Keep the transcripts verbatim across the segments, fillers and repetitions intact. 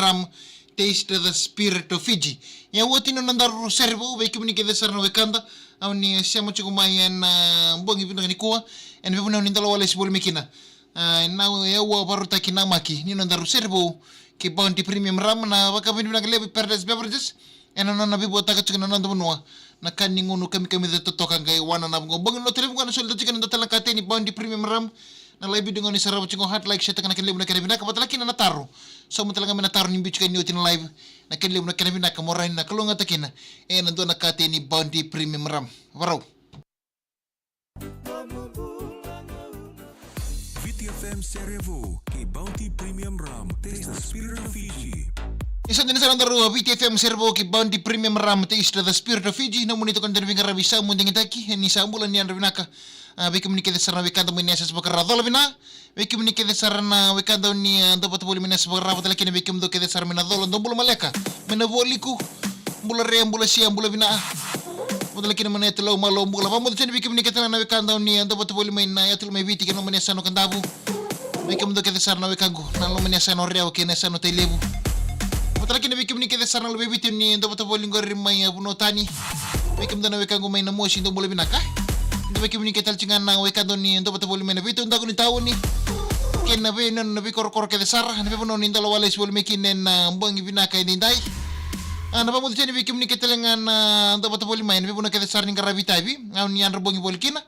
Ram, Taste the Spirit of Fiji. Ia oti na nodaru sere vou, vei kemuni kece sara na wekada, au ni sema tiko mai ena bogi vinaka nikua, ena veivanua ni dalo wale si voli mai kina. A, na au e au a varutaki na maki, ni nodaru sere vou, kei Bounty Premium Rum, na vakavinavinaka levu Paradise Beverages, ena nona veivuataka tiko na noda vanua, na ka ni gunu kamikamica totoka qai wana na vuqa bogi na lotu levu qo na soli tiko na dua tale na kateni Bounty Premium Rum, na live video qo ni sarava tiko hot like, share taka na kena levu na kena vinaka, vata tale kina na taro. Sauma tale ga mai na taro ni biu tiko ni oti na live, na kena levu na kena vinaka mo rawa ni na kalougata kina, ena dua na kateni Bounty Premium Rum. Varau. Viti F M Serevo, kei Bounty Premium Rum, taste the spirit of Fiji. Ni sa dina sa nodaru Viti F M Serevo kei Bounty Premium Rum, taste the spirit of Fiji. Nomuni toka ni dua na veiqaravi sa muduqitaki, ni sa bula ni yadra vinaka. A, vei kemuni kece sara na wekada mai na yasayasa vakarau, cola vina. Vei kemuni kece sara na wekada ni, a, dau vata voli mai na yasayasa vakarau, vata tale kina vei kemudou kece sara mai na cola, dou bula maleka. Mai na Vualiku, bula re, bula sia, bula vina. Vata tale kina mai na yatu lau, malo, bula. Vamoce tiko ni vei kemuni kece na wekada ni, a, dau vata voli mai na yatu lau mai Viti kei na loma ni yasana o Kadavu. Vei kemudou kece sara na wekaqu na loma ni yasana o Rewa kei na yasana o Tailevu. Vata tale kina vei kemuni kece sara na loma i Viti ni dau vata voli qori mai, a, vanua tani. Vei kemudou na wekaqu mai Namosi, dou bula vinaka. Dou vei kemuni kece tale tiko ga na wekada ni dau vata voli mai na veitaudaku ni tauni kei na veiyanuyanu, na veikorokoro kece sara, na veivanua ni dalo wale si voli mai kina ena bogi vinaka edaidai. A, na vamoce tiko ni vei kemuni kece tale ga na dau vata voli mai na veivanua kece sara ni qaravi tavi, au ni yadra bogi voli kina.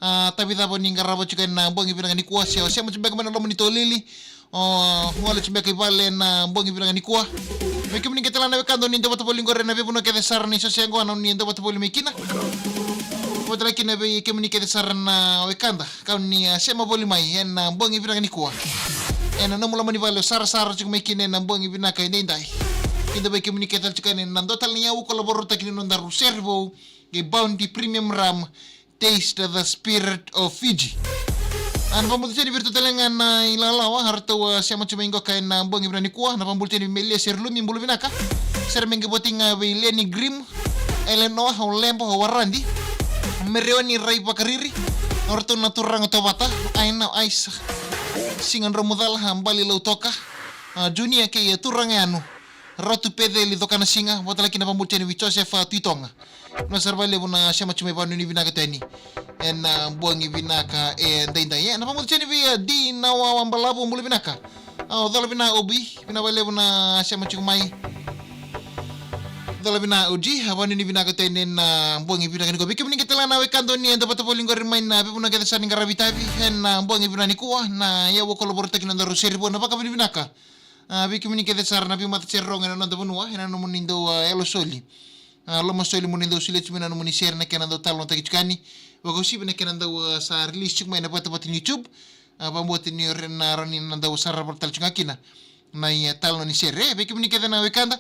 A, tavi cava ni qarava tiko ena bogi vinaka nikua, se o sema tiko beka mai na loma ni tolili, o gole tiko beka i vale ena bogi vinaka nikua. Vei kemuni kece tale na wekada ni dau vata voli qori ena veivanua kece sara ni sose qo na ni dau vata voli mai kina. Vata tale kina vei kemuni kece sara na wekada ka ni, a, sema voli mai ena bogi vinaka nikua. Ena nomu loma ni vale o sarasara tiko mai kina ena bogi vinaka edaidai. Kida vei kemuni kece tale tiko ena dua tale ni yau kola vorotaki ni nodaru sere vou, kei Bounty Premium Rum, Taste the Spirit of Fiji. A, na vabula tiko yani vei iratou tale ga na ilalawa, a, ratou, a, sema tiko mai qo ka ena bogi vinaka nikua, na vabula tiko yani vei Melia Serlumi, bula vinaka. Sere mai qai voti ga vei Leni Grim, Elenoa, o Leba, o Waradi, Mereoni Rai Vakariri, o ratou na turaga Tovata, Aina, Aisa, Siga Dromucala, a, Bali Lautoka, a, Junior kei, a, Turaga Yanu, Ratu Peceli Cokanasiga, vata tale kina vabula tiko yani vei Joseph, a, Tuitoga. Na sara vakalevu na sema tiko mai, vanuinui vinaka tiko yani ena, a, bogi vinaka edaidai. E, na vabula tiko yani vei, a, Di na wawa balavu, bula vinaka. A, o cola vina Obi, vinaka vakalevu na sema tiko mai. Cola vina Oji, a, vanuinui vinaka tiko yani ena, a, bogi vinaka nikua. Vei kemuni kece tale ga na wekada ni dau vata voli qori mai na veivanua kece sara ni qaravi tavi ena, a, bogi vinaka nikua, na yau kola vorotaki ni nodaru sere vou, na vakavinavinaka. A, vei kemuni kece sara na veimatasere rogo ena noda vanua, ena nomuni dau, a, yalo soli. A, lomasoli mo ni dau solia tiko mai na nomuni sere, na kena dau talanoataki tiko yani. Vakauasivi na kena dau, a, sa release tiko mai ena vatavata ni YouTube. A, vakabauta ni o ira na rawa ni na dau sarava tale tiko ga kina na, e, talanoa ni sere. E, vei kemuni kece na wekada,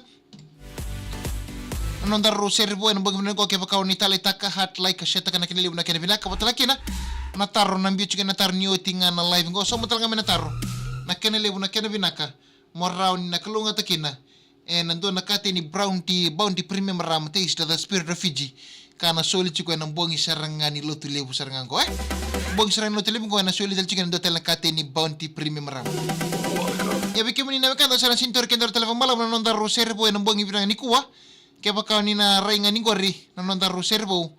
na nodaru sere vou ena bogi vinaka qo, kevaka o ni taleitaka, heart, like, share taka, na kena levu na kena vinaka, vata tale kina na taro, na biu tiko ena taro ni oti ga na live qo, sauma tale ga mai na taro, na kena levu na kena vinaka mo rawa ni na kalougata kina ena dua na kateni Bounty, Bounty Premium Rum, Taste the Spirit of Fiji, ka na soli tiko ena bogi sara ga ni Lotulevu sara ga qo, e? Bogi sara ga ni Lotulevu qo ena soli tale tiko ena dua tale na kateni Bounty Premium Rum. Ia vei kemuni na wekada, sa na sini tauri kedaru tale vakabalavu na nodaru sere vou ena bogi vinaka nikua. Kevaka o ni na rai ga ni qori na nodaru sere vou,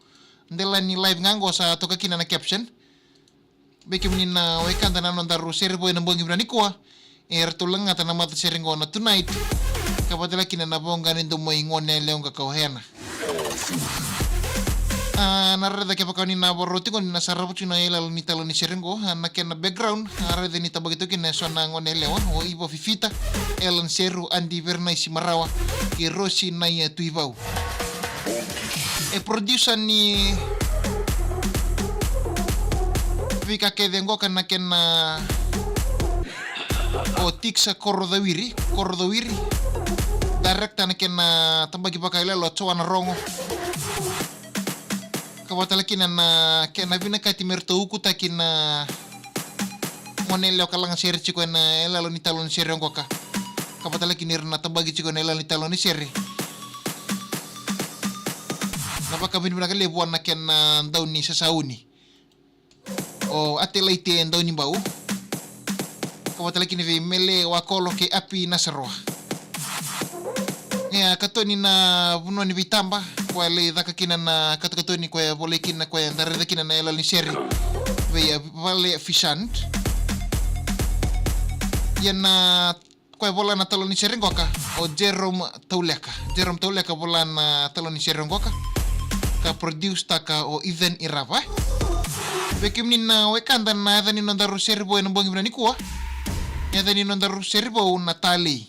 dela ni live ga qo sa toka kina na caption. Vei kemuni na wekada, na nodaru sere vou ena bogi vinaka nikua, e ratou lagata na matasere qo na Tonight, ka vata tale kina na voqa ni domo i Goneyalewa qo, ka o Hena. A, na raica kevaka o ni na vakarorogo tiko, ni na sarava tiko na iyaloyalo ni talo ni sere qo, a, na kena background, a, raica ni tabaki toka kina eso na goneyalewa, o Ivo Fifita, Ellen Seru, Adi Vernice Marawa, kei Rosi Naya Tuivau. E producer ni veika kece qo ka na kena o Tixa Korocawiri, Korocawiri. Director na kena tabaki vakayaloyalo o Joana Rogo. Ka vata tale kina na kena vinakati me ratou ukutaki na goneyalewa ka lagasere tiko ena iyaloyalo ni talo ni sere oqo ka. Ka vata tale kina ira na tabaki tiko ena iyaloyalo ni talo ni sere. Na vakavinavinaka levu vua na kena dau ni sasauni, o Atelaite Daunibau. Ka vata tale kina vei Mele Wakolo kei Api Nasaroa. E a katoni na vanua ni veitaba, koya lai caka kina na katukatoni, koya volai kina, koya da raica kina na yaloyalo ni sere vei a Vale Fishant. Ia na koya vola na talo ni sere qoka o Jerome Tauleka. Jerome Tauleka vola na talo ni sere qoka, ka produce taka o Ethan Irava. Vei kemuni na wekada, na yaca ni nodaru sere vou ena bogi vinaka nikua, yaca ni nodaru sere vou na Talei.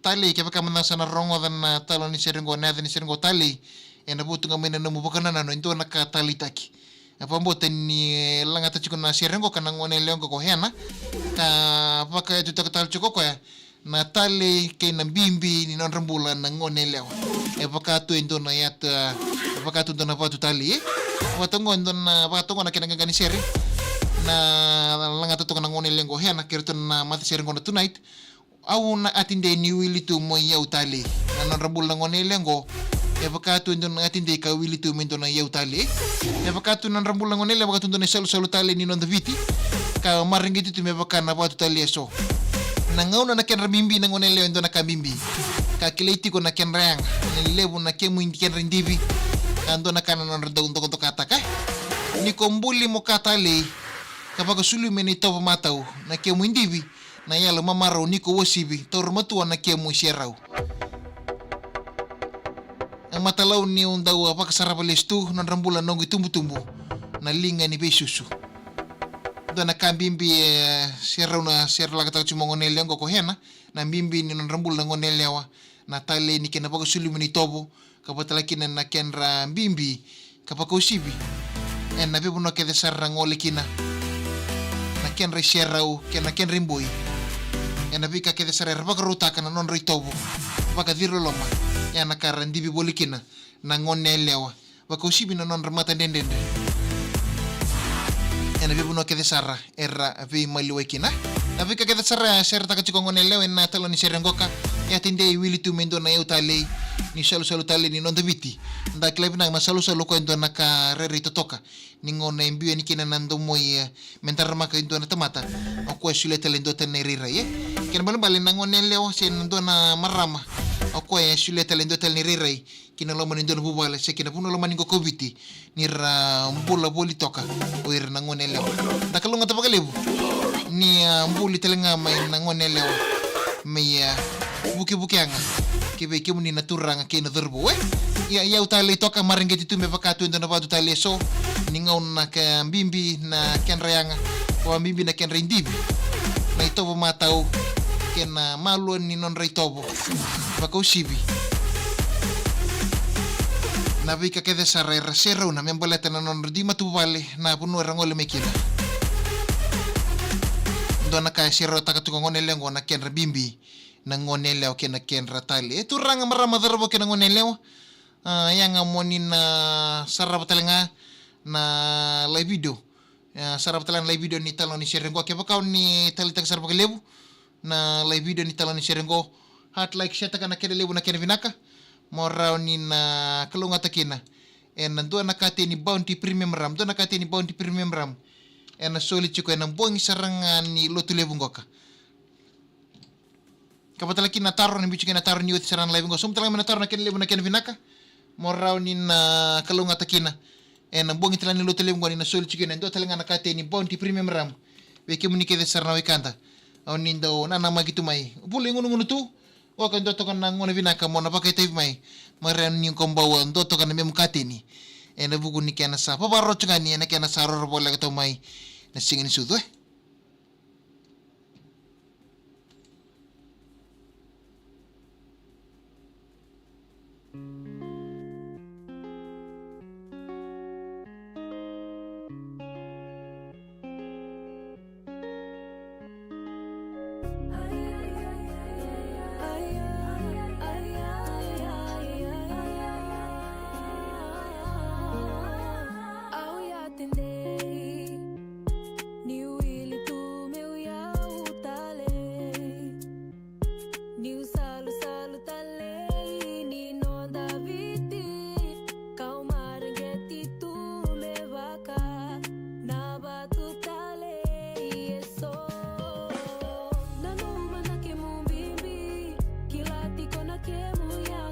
Talei, kevaka mada sa na rogoca na talo ni sere qo, na yaca ni sere qo Talei, ena votu ga mai na nomu vakanananu e dua na ka taleitaki. E vakabauta ni lagata tiko na sere qo ka na gone yalewa qo ko Hena, ka vakayatutaka tale tiko koya na talei kei na bibi ni nodra bula na gone yalewa. E vaka tu e dua na yatu, e vaka tu dua na vatu talei, e vaka tu qo e dua na, vaka tu qo na kena qaqa ni sere. Na lagata toka na gone yalewa qo Hena kei ratou na matasere qo na Tonight. Au na ati dei ni wili tu mo i au talei. Na nodra bula na gone yalewa qo, e vaka tu e dua na ati dei ka wili tu me dua na i au talei. E vaka tu na nodra bula na gone yalewa, vaka tu dua na i salusalu talei ni noda Viti, ka mareqeti tu me vaka na vatu talei eso. Na gauna na kedra bibi na gone yalewa e dua na ka bibi, ka kilai tiko na kedra yaga, na levu na kemu i kedra idivi, ka dua na ka na nodra dau dokadokataka. Ni ko buli mo ka talei, ka vakasulumi na i tovo matau, na kemu idivi, na yalo mamarau ni ko uasivi, taura matua na kemu i serau. E matalau niu dau a vakasarava lesu tu, nodra bula noqu i tubutubu, na liga ni veisusu. Dua na ka bibi e serau na sere lakataka tu mo gone yalewa qo ko Hena, na bibi ni nodra bula na gone yalewa, na talei ni kena vakasulumi na i tovo, ka vaka tale kina na kedra bibi, ka vakausivi ena veivanua kece sara era gole kina, na kedra i serau kei na kedra i boi, ena veika kece sara era vakarautaka na nodra i tovo, vakaciroloma, ena ka ra divi voli kina na gone yalewa, vakausivi na nodra matadredredre ena veivanua kece sara era veimaliwai kina. Na veika kece sara e seretaka tiko gone yalewa ena talo ni sere qoka, e ati dei wili tu me dua na i au talei, ni salusalu talei ni noda Viti. Da kila vinaka na salusalu ko e dua na ka rairai totoka. Ni gauna e biu yani kina na domoi, e, me daramaka e dua na tamata, o koya e solia tale e dua tale na i rairai, e. Kena balebale na gone yalewa se na dua na marama, o koya e solia tale e dua tale na i rairai ki na loma ni dua na vuvale se ki na vanua lomani qo ko Viti, ni ra bula voli toka o ira na gone yalewa. Da kalougata vakalevu ni a buli tale ga mai na gone yalewa me ia vukevuke yaga ki vei kemuni na turaga kei na cauravou, e. Ia, i au talei toka, mareqeti tu me vaka tu e dua na vatu talei eso, ni gauna ka bibi na kedra yaga, ka bibi na kedra idivi, na i tovo matau kei na malua ni nodra i tovo, vakausivi na veika kece sara era serauna me baleta na nodra dui matavuvale, na vanua era gole mai kina. Dua na ka e serautaka tiko gone yalewa qo na kedra bibi na gone yalewa kei na kedra talei. E turaga, marama, cauravou kei na gone yalewa, a, yaga mo ni na sarava tale ga na live video. E, sarava tale ga na live video ni talo ni sere qo. Kevaka o ni taleitaka sara vakalevu na live video ni talo ni sere qo, heart, like, share taka na kena levu na kena vinaka, mo rawa ni na kalougata kina ena dua na katei ni Bounty Premium Rum, dua na katei ni Bounty Premium Rum ena soli tiko ena bogi sara ga ni Lotulevu qoka. Ka vaka tale kina na taro, ni biu tiko kina na taro ni oti sara na live qo. Sauma tale ga mai na taro na kena levu na kena vinaka, mo rawa ni na kalougata kina ena bogi tale ga ni Lotulevu qo, ni na soli tiko kina e dua tale ga na katei ni Bounty Premium Rum vei kemuni kece sara na wekada o ni dau nanamaki tu mai. Vula i gunugunu tu, oka e dua toka na gauna vinaka mo na vakaitavi mai, mo rawa ni ko bau a dua toka na memu katei ni ena vuku ni kena sa vavarau tu ga ni ena kena sa roro voleka tu mai na Siga ni Sucu, e. Au ya tendei ni wili tu meu yau talei, niu salusalu talei ni noda Viti, kau mareqeti tu me vaka na vatu talei eso. Nanuma na kemu bibi, kila tiko na kemu ya.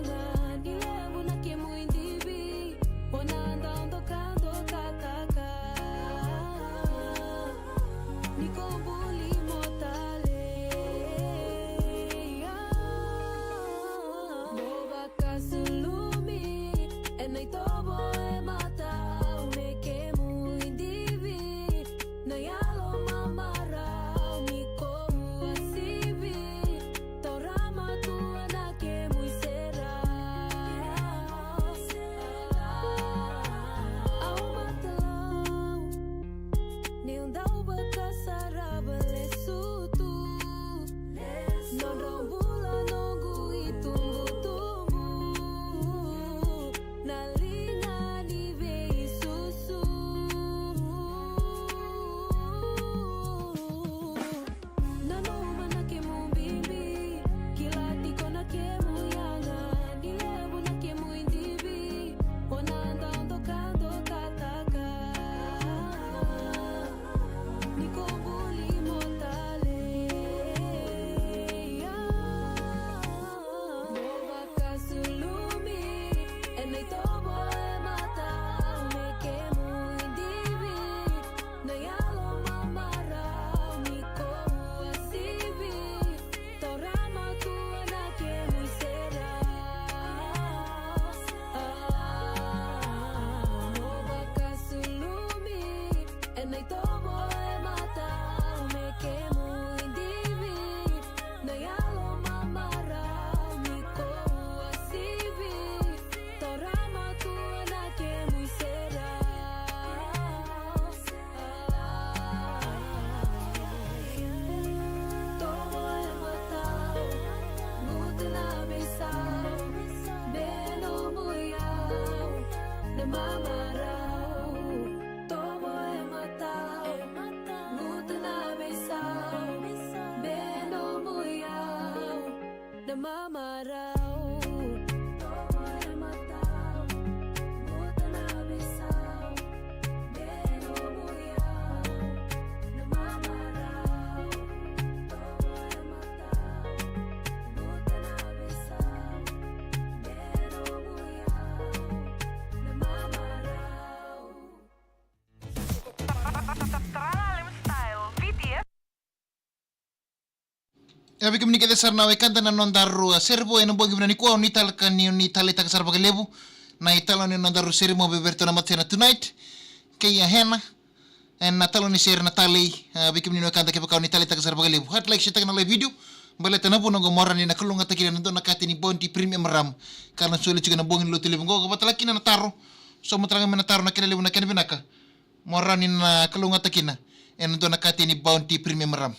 E vei kemuni kece sara na wekada na nodaru, a, sere vou ena bogi vinaka nikua, ni taleitaka sara vakalevu na italanoa ni nodaru sere mo vei iratou na matasere na Tonight kei a Hena. Ena italanoa ni sere na talei, a, vei kemuni na wekada kevaka ni taleitaka sara vakalevu, hit like, share-taka na live video. Baleta na vuna oqo mo rawa ni na kalougata kina ena dua na kati ni Bounty Premium Rum ka na soli tiko ena bogi ni Lotulevu oqo, ka vaka tale kina na taro. Sauma tale ga mai na taro, na kena levu, na kena vinaka, mo rawa ni na kalougata kina ena dua na kati ni Bounty Premium Rum.